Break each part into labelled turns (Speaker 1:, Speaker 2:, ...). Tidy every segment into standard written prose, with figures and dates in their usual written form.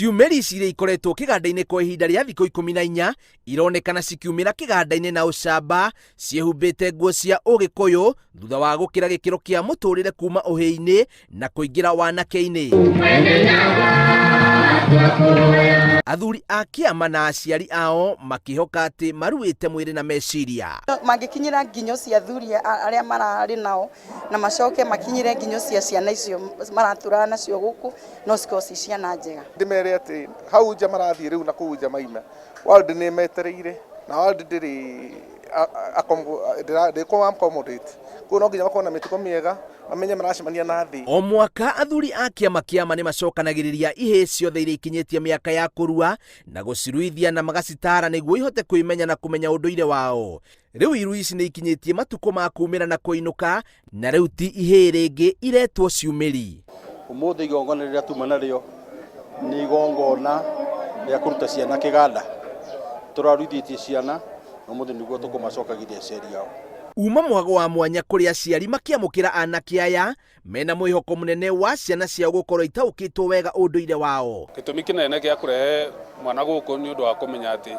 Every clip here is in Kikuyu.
Speaker 1: Ciumĩri ici iria ikoretwo kĩganda-inĩ kwa ihinda rĩa thikũ 14 ironekana cikiumĩra kĩganda-inĩ na ũcamba ciĩhumbĩte nguo cia ũgĩkũyũ thutha wa gũkĩra gĩkĩro kĩa mũtũrĩre kuma ũhĩĩ-inĩ na kũingĩra wanake-inĩ. Athuri a kĩama na aciari ao makĩhoka atĩ maruĩte mwĩrĩ na meciria.
Speaker 2: Mangĩkinyĩra nginyo cia athuri arĩa mararĩ nao na macoke makinyĩre nginyo cia ciana icio maratũraga nacio gũkũ, no cikorwo ci ciana njega.
Speaker 3: Ndĩmere atĩ hau nja marathiĩ rĩu na kũu nja maima, world nĩ ĩmetereire na world ndĩrĩ ndĩkũ accommodate. Koguo no nginya makorwo na mĩtugo mĩega, mamenye maracemania na thĩ.
Speaker 1: O mwaka athuri a kĩama kĩa ma nĩ macokanagĩrĩria ihĩĩ ciothe iria ikinyĩtie mĩaka ya kũrua na gũciruithia na magacitaara nĩguo ihote kwĩmenya na kũmenya ũndũire wao. Rĩu iru ici nĩ ikinyĩtie matukũ ma kumĩra na kũinũka na rĩu ti ihĩĩ rĩngĩ iretwo ciumĩri.
Speaker 4: Ũmũthĩ igongona rĩrĩa tuma narĩo nĩ igongona rĩa kũruta ciana kĩganda. Tũraruithĩtie ciana na ũmũthĩ nĩguo tũkũmacokagĩria aciari ao.
Speaker 1: Uma mwago wa mwanya kũrĩ aciari makĩamũkĩra anake aya mena mwĩhoko mũnene wa ciana ciao gũkorwo itaũkĩtwo wega ũndũire wao.
Speaker 5: Gĩtũmi kĩnene gĩa kũrehe mwana gũkũ nĩ ũndũ wa kũmenya atĩ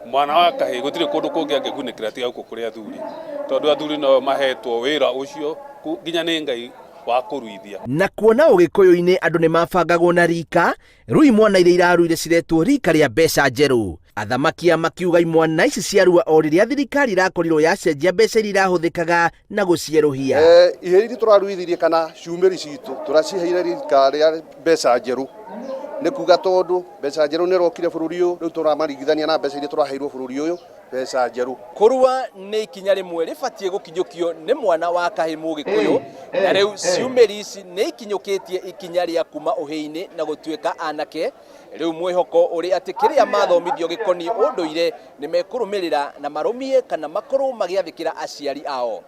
Speaker 5: mwana wa kahĩĩ gũtirĩ kũndũ kũngĩ angĩgunĩkĩra tiga gũkũ kũrĩ athuri, tondũ athuri no mahetwo wĩra ũcio nginya nĩ Ngai wa kũruithia.
Speaker 1: Na kuona ũgĩkũyũ-inĩ andũ nĩ mabangagwo na rika, rĩu imwana iria iraruire ciretwo rika rĩa mbeca njerũ. Athamaki aya makiuga imwana ici ciarua o rĩrĩa thirikari irakorirwo yacenjia mbeca iria irahũthĩkaga na gũcierũhia.
Speaker 3: Ihĩĩ iria tũraruithirie kana ciumĩri citũ tũraciheire rika rĩa mbeca njerũ, nĩ kuga tondũ mbeca njerũ nĩ ĩrokire bũrũri ũyũ, rĩu tũramaringithania na mbeca iria tũraheirwo bũrũri ũyũ, mbeca njerũ.
Speaker 1: Kũrua nĩ ikinya rĩmwe rĩbatiĩ gũkinyũkio nĩ mwana wa kahĩĩ mũgĩkũyũ, na rĩu ciumĩri ici nĩ ikinyũkĩtie ikinya rĩa kuma ũhĩĩ-inĩ na gũtuĩka anake. Rĩu mwĩhoko ũrĩ atĩ kĩrĩa mathomithio gĩkoniĩ ũndũire nĩ mekũrũmĩrĩra na marũmie kana makorwo magĩathĩkĩra aciari ao.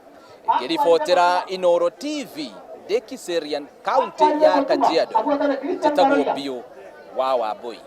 Speaker 1: Ngĩribotera Inooro TV ndĩ Kiserian, kaũntĩ ya Kajiado, njĩtagwo Biũ wa Wambũi.